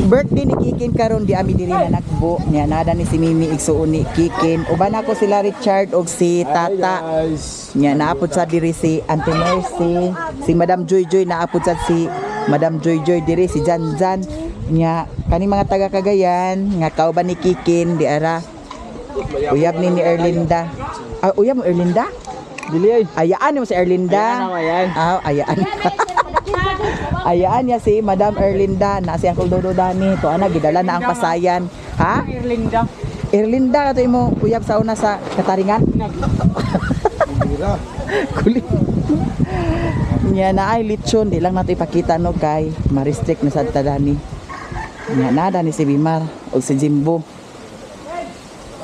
Birthday ni Kikin karon, di ami diri na nagbo niya nada ni si Mimi igsuon ni Kikin. Uban ako sila Richard og si Tata. Guys. Nya naapod sa diri si Auntie Mercy, si Madam Joy Joy, naapod sa si Madam Joy Joy diri, si Jan Jan. Nya kaning mga taga Cagayan nga kauban ni Kikin di ara. Uyab ni ni Erlinda. Ah, uyab mo Erlinda? Dili ay. Ayaan mo si Erlinda. Ayan. Ah, ayaan. Ayaan niya si Madam Erlinda na si Uncle Dodo Dani. To ana gidala na ang pasayan. Ha? Erlinda. Erlinda kato imo uyab sa una sa Kataringan. Kulit. Nya na ay lechon, di lang nato ipakita no kay ma-restrict na sad ta dani. Nya na dani si Bimar o si Jimbo.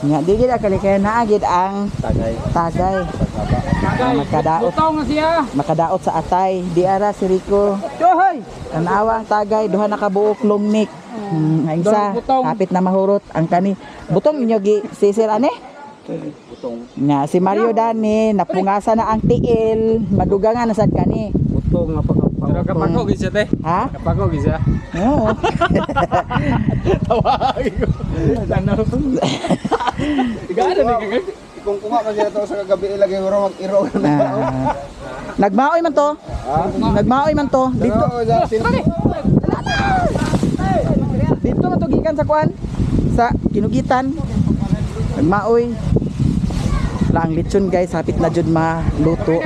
Nya di gid akali kay naa gid ang Tagay. Tagay. Makadaot. Butong na siya. Makadaot sa atay. Di ara si Rico. Dohoy. Tanawa ang tagay, duha na kabuok long neck. Ang isa, Butong. kapit na mahurot ang kani. Butong inyo gi si Sir ane? Butong. Nga si Mario Dani napungasa na ang tiil, madugangan na sad kani. Butong nga pagkapako. Pero kapako gid siya te. Ha? Kapako gid siya. Oo. Tawag ko. Ano? Gaano ni kagay? Kung kuma man siya to sa kagabi ilagay mo mag-iro na. Ah. Nagmaoy man to. Nagmaoy man to. Dito dito man to gikan sa kuan. Sa Kinugitan. Nagmaoy. La ang lechon guys, hapit na jud maluto.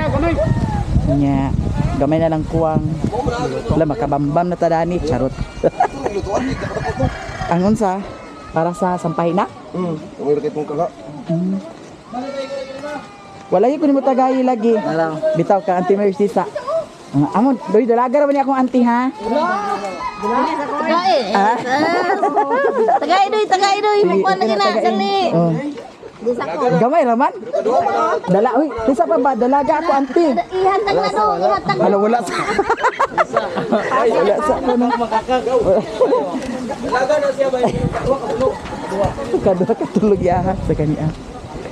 Nya, gamay na lang kuwang. Wala makabambam na tadani, charot. Ang unsa para sa sampay na? Umiro kay tong kaga. Wala yun kunin mo tagayi lagi. Bitaw ka, Auntie Mercy sa. Ah, amo, doy dalaga ra ba niya akong auntie ha? Tagay. Ah? Tagay doy, tagay doy. Sige, Magkuhan na okay gina, tagay. sali. Oh. Gamay raman. Dala, uy, kisa pa ba dalaga ako auntie. Ihatag na do, ihatag. Wala wala sa. Wala sa ano. Dalaga na siya ba? Kadua ka tulog ya sa kanya.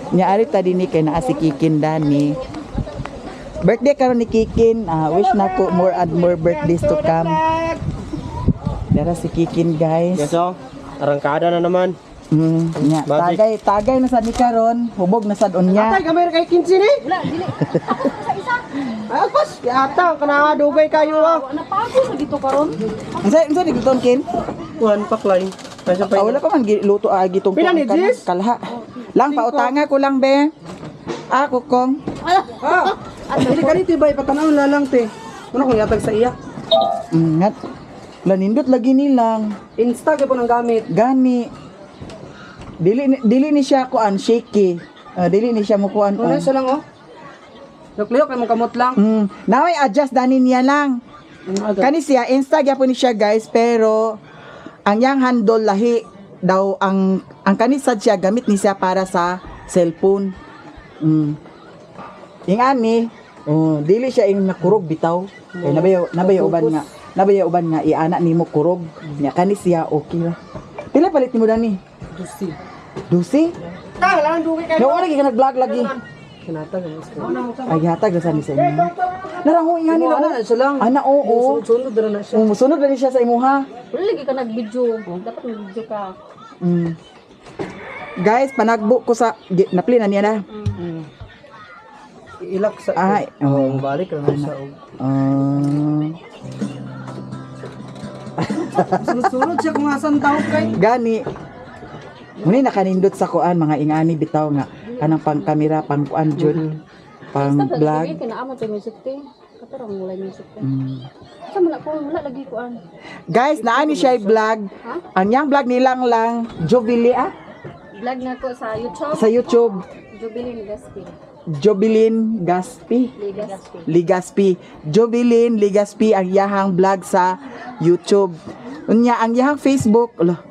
Nya ari tadi ni kay naa si Kikin dani. Birthday karon ni Kikin, ah, wish na ko more and more birthdays to come. Dara si Kikin guys. Yes, oh. Arangkada na naman. Nya, Magic. tagay tagay na sad ni karon, hubog na sad unya. Atay, kamay kay 15 ni. Wala, dili. Sa isa. Ay, agpas. Ata, kana dugay kayo ah. Napago sa dito karon. Unsa unsa ni guton kin? Kuan paklay. Ay, Ah, wala pa man giluto ah, gitong Pila ni, Jis? kalha. Lang pautanga ko lang be. Ako kong Ah. Dili kani ti bay patanaw na lang te. Ano kung yatag sa iya? Ngat. Lanindot lagi nilang. Insta gyud po nang gamit. Gani. Dili ni siya kuan shaky. Ah, dili ni siya mo kuan. Ano siya lang oh. Lukliyok kay mong kamot lang. Naway adjust dani niya lang. Kani siya Insta gyapon ni siya guys, pero ang yang handle lahi daw ang kani sad siya gamit ni siya para sa cellphone. Yung ani, oh, dili siya ing nakurog bitaw. Kay nabayo uban nga. Nabayo uban nga iana nimo kurog. Nya kani siya okay ra. Pila palit nimo dani? Dusi. Dusi? Ta, lang dugay kayo. Nawa lagi ka nag-vlog lagi. Kinatag ang iska. Ay hatag ra sa ni sa inyo. Narang ho ingani Ano na. na siya lang. Ana oo. Sunod ra na siya. Oh, musunod na ni siya sa imuha. Wala lagi ka nag-video. Dapat nag-video ka. Guys, panagbo ko sa napli na niya na. Ilak sa Ay, Oh, oh. balik ra na siya. oh. Ah. Sunod-sunod siya kung asan tao kay. Gani. Muni nakanindot sa kuan mga ingani bitaw nga kanang pang kamera pang kuan jud. Pang Basta vlog. lagi kinaamo sa music te. Katarong wala music te. Sa man ako wala lagi kuan. Guys, naa ni siya vlog. Ang yang vlog nilang lang Jubilee ah Vlog na ko sa YouTube. sa YouTube. Jubilin Gaspi. Jubilin Gaspi. Ligaspi. Ligaspi. Jubilin Ligaspi ang yahang vlog sa YouTube. Unya ang yahang Facebook. Ala.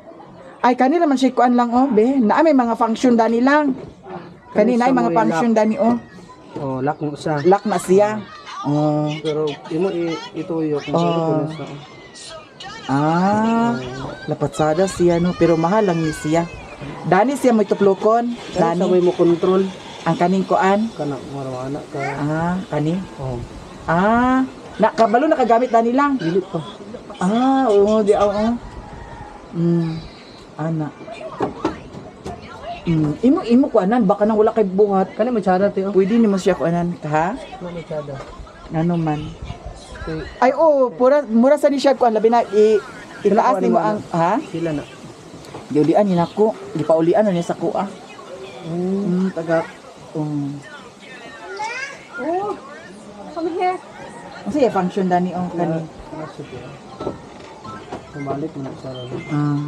Ay kanila man siya kuan lang oh be. Naa may mga function dani lang. Kani na mga function dani oh. Oh, lock mo siya. Lock na siya. Oh. Pero imo ituyo kung Oh. sunod na siya. Ah, lapatsada siya no, pero mahal lang ni siya. Dani siya mo tuplokon. Dani Dani sa mo control ang kaning kuan. kana marwana ka. Ah, kani. Oh, Ah, nakabalo nakagamit dani lang. dili pa. Ah, oo, di oo. Ana. Imo imo kuanan baka nang wala kay buhat. Kani mo tsada te oh. Pwede nimo siya kuanan ha? Mo tsada. Ano man. Kay Ay oo, pura mura sa ni siya kuan labi na i itaas nimo ang ha? sila na. Giulian ni nako, gipaulian na niya sa kuha. Taga. Oh, come here. Unsa ya function dani ang kani? Bumalik mo na sa ron. Ah.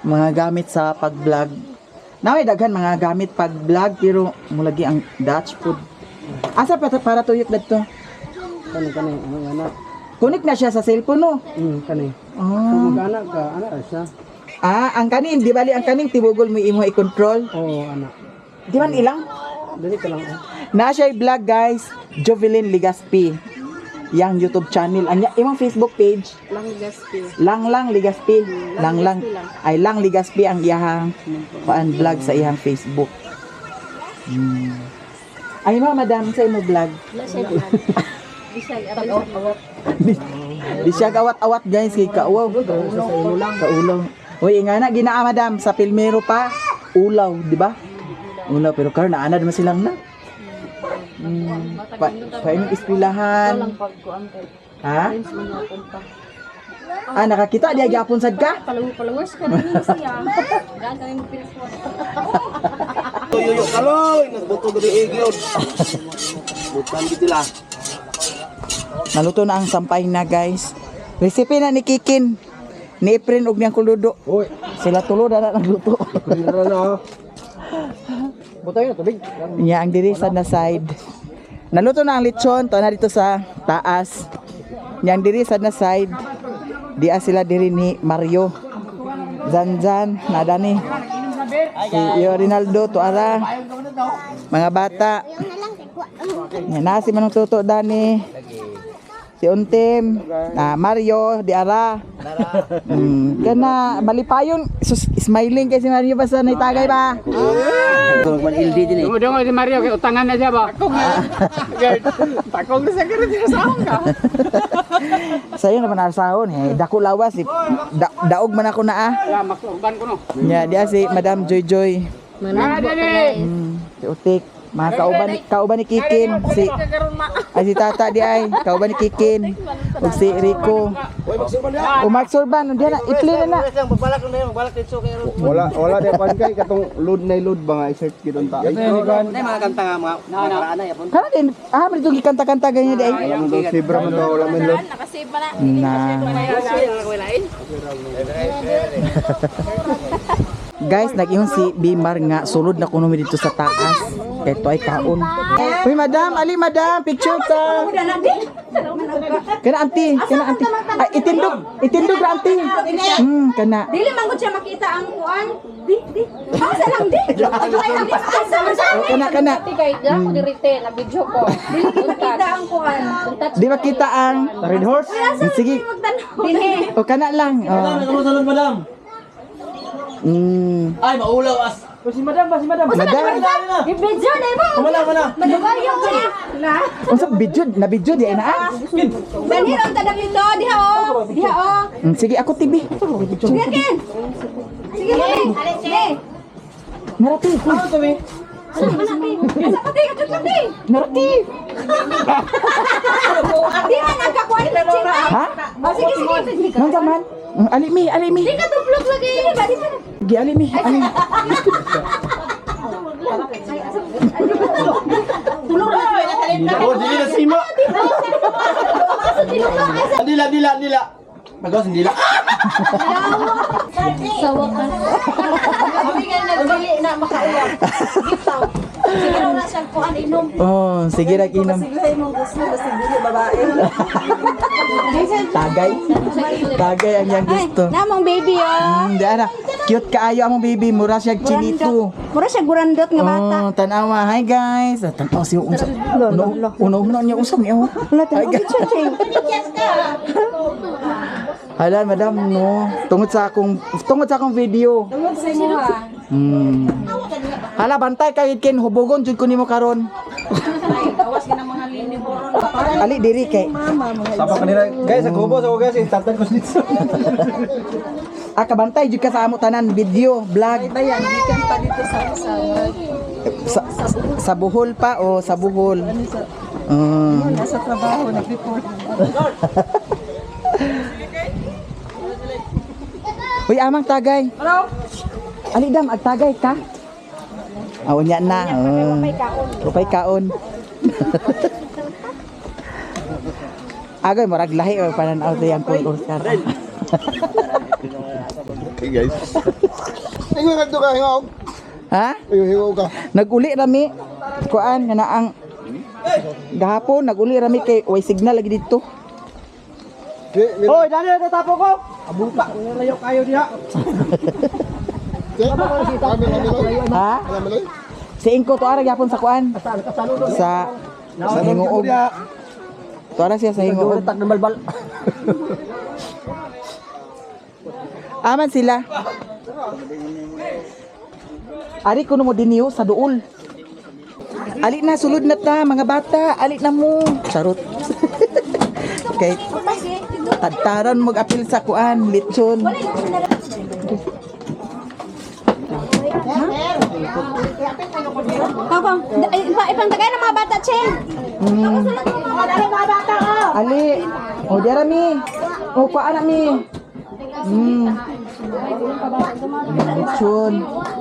Mga gamit sa pag-vlog. Naway daghan mga gamit pag-vlog pero mulagi ang Dutch food. Asa pa para tuyok dadto? Kani kani ano ana. Kunik na siya sa cellphone no. Kani. Ah. Kung mag-ana ka, ana ra siya. Ah, ang kanin, di bali ang kaning tibugol mo imo i-control. Oo, ana. Di man ilang? Dali ka lang. Oh. Na siya vlog guys, Jovelyn Ligaspi. Yang YouTube channel. Anya imong Facebook page, Lang Gaspi. Lang Lang Ligaspi. Lang Lang ay Lang Ligaspi ang iyahang kuan vlog sa iyang Facebook. Ay ma madam sa imo vlog. Wala siya vlog. Bisag, awat. Di siya gawat-awat guys kay kauwaw. Kaulaw. Uy, nga na ginaa madam sa filmero pa. Ulaw, di ba? Ulaw pero karon naanad man silang na. Pa imong eskwelahan. Lang pagkuan kay. Ha? Friends mo na punta. Ah, nakakita diya gyapon sad ka? Followers ka din siya. Daan kami mo pinasuan. Tuyok kaloy, nagbuto gabi igyon. Butan gid sila. Naluto na ang sampay na guys. Recipe na ni Kikin. Ni Efren og niyang kuludo. Hoy, Sila tulo na na nagluto. kulira na oh. Butay na tubig. Niya ang diri sa na side. Naluto na ang lechon, to na dito sa taas. Niya ang diri sa na side. Diya sila diri ni Mario. Zanzan, nadani. Si Iyo Rinaldo, tuara. Mga bata. Yan na si Manong Tuto dani. Si Untim, na Mario, di ara. Kana malipayon, sus, smiling kay si Mario basta naitagay ba? Dungo si Mario kay utangan na siya ba? Takong na siya kaya sinasahon ka. Sayo naman asahon eh. Dako lawas eh. Daog man ako na ah. Ya, maksurban ko no. Nya diya si Madam Joy Joy. Ah, dali. Si Utik. Mga kauban ni Kikin si ay si Tata di ay kauban ni Kikin ug si Rico. O Mark Surban diya na i-play na na. Wala wala di pan kay katong load na load ba nga i-search gid unta. Ay, Kana din ah man dito gikanta-kanta ganyan di ay. wala man daw sibra man daw wala man load. Nakasave pa na. Na. Guys, nag-ingon si Bimar nga sulod na kuno mi dito sa taas. Kay to ay kaon. Uy, madam, ali madam, picture ta. Kana auntie, kana auntie. Ay, itindog, itindog ra auntie. Kana. Dili man gud siya makita ang kuan. Di, di. Pausa lang di. Asa man siya? Oh, kana kana. Kay ako dirite na video ko. Dili makita ang kuan. Di makita ang Red horse. Sige. Dinhi. O kana lang. Oh. Salon madam. Ay maulaw as. Si madam ba si madam? Madam, I-video na mo. Wala wala. Madugayo na. Na. unsa video na video di ay naa? Dani ron ta dapito diha oh. Diha oh. Sige, ako TV. Sige Ken. Sige Ken. Sige. Narati, huy. Ano to be? Asa pa ti? Asa pa ti? Narati. Di man nagkakuan ni Chima. Ha? Oh, sige sige. Nang man? Ali mi, ali mi. Di ka tuplok lagi. Sige ba di ka. Gi ali mi, ali. Oh, dili na sima. Dila dila dila. Magawas dila. Sa wakas. Nagbigay nagbili na makauwak. Bitaw. Sige na siya kuan inom. Oh, sige ra inom. Tagay. Tagay ang iyang gusto. Namong baby oh. Di ana. Cute kaayo among baby, mura siya chinito. Mura siya gurandot nga bata. Oh, tanawa. Hi guys. Ah, Tanaw siya unsa. Uno uno uno niya usap niya. oh. Hi guys. Hala, madam, no. Tungod sa akong video. Tungod sa imo ha. Hala, bantay kay kin hubugon jud ko nimo karon. Ali diri kay. Sapa kanila. Guys, sa kubo sa guys, tatan ko dito. Ah, kabantay jud ka sa amo tanan video, vlog. Bayan, gikan pa dito sa Sa, sa Bohol pa o sa Bohol. Ah. Nasa trabaho, nag-report. Uy, amang tagay. Ali dam, agtagay ka. Ah, unya na. Oh. Rupay kaon. Agay murag lahi o pananaw sa iyang color sir. Okay guys. Ingon ka ka hingaw. Ha? Ayo hingaw ka. Naguli rami kuan nga naang gahapon naguli rami kay way signal lagi dito. Oy, dali na tapo ko. Abupa, layo kayo diha. Ha? Si Ingko to ara gyapon sa kuan. Sa Hinguog. To ara siya sa Hinguog. Aman sila. Ari kuno mo dinyo sa duol. Ali na sulod na ta mga bata, ali na mo. Charot. Kay tadtaran mag-apil sa kuan, litson. Papa, ipang tagay ng mga bata, Chen. Mga bata, oh. Ali, o diara mi. O kuan na mi. Lechon.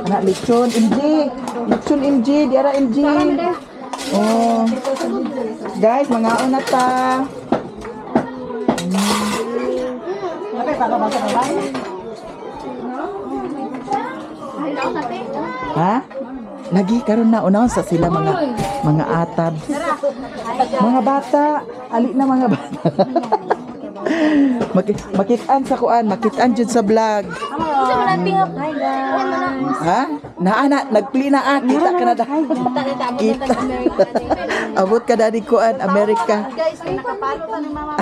Anak lechon MG. Lechon MG, diara MG. Oh. Guys, mga na ta. Ha? Lagi karon na unahon sa sila mga atab. Mga bata, ali na mga bata. Makitaan sa kuan, makitaan jud sa vlog. Hi, guys. Ha? Naa na, nagpli na ah, kita ka na da. Kita. Abot ka na ni kuan, Amerika. Guys, nakapalo ka ng mama.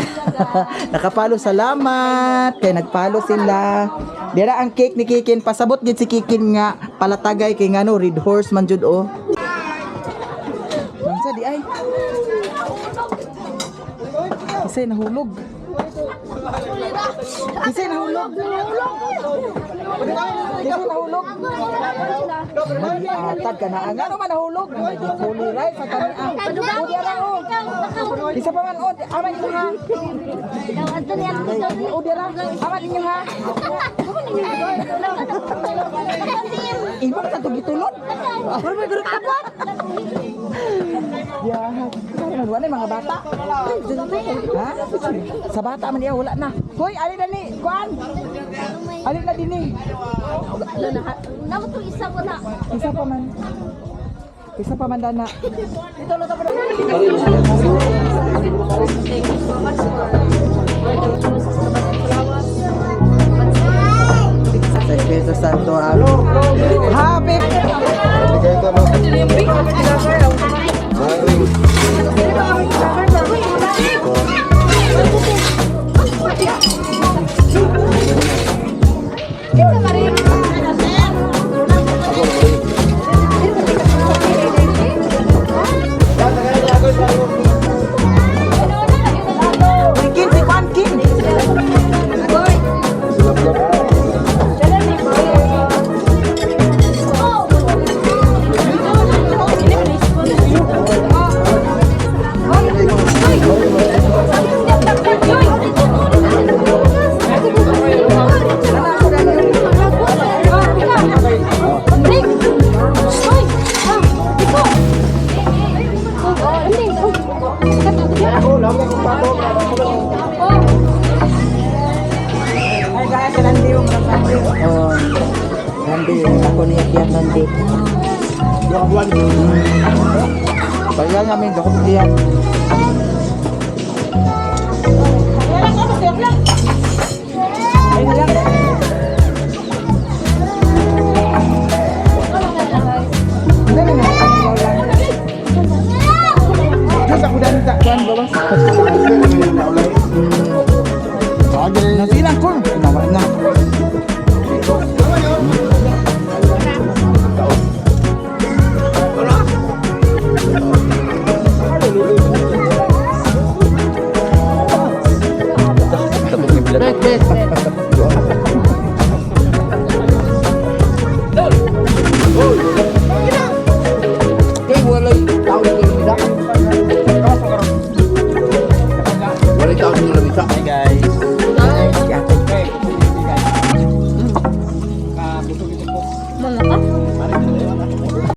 Nakapalo, salamat. Kay nagpalo sila. Dira ang cake ni Kikin, pasabot gid si Kikin nga palatagay kay ngano red horse man jud oh. Unsa di ay? Kisay nahulog. Kisay nahulog. Kisay nahulog. Atag ka na. Ngano man nahulog? Huli right sa kani ah. O di ara oh. Isa pa man oh, aman inyo ha. O di ara, aman inyo ha. Ibang sa tugitulod. Ya, wala na mga bata. Ha? Sa bata man iya wala na. Hoy, ali na ni, kuan. Ali na dinhi. Namo to isa ko na. Isa pa man. Isa pa man dana. Sa Espiritu Santo. Amen. Happy Kin si Kwan Kin. Oh. Nandi, ako niya kiyan nandi. Kaya namin dako diyan.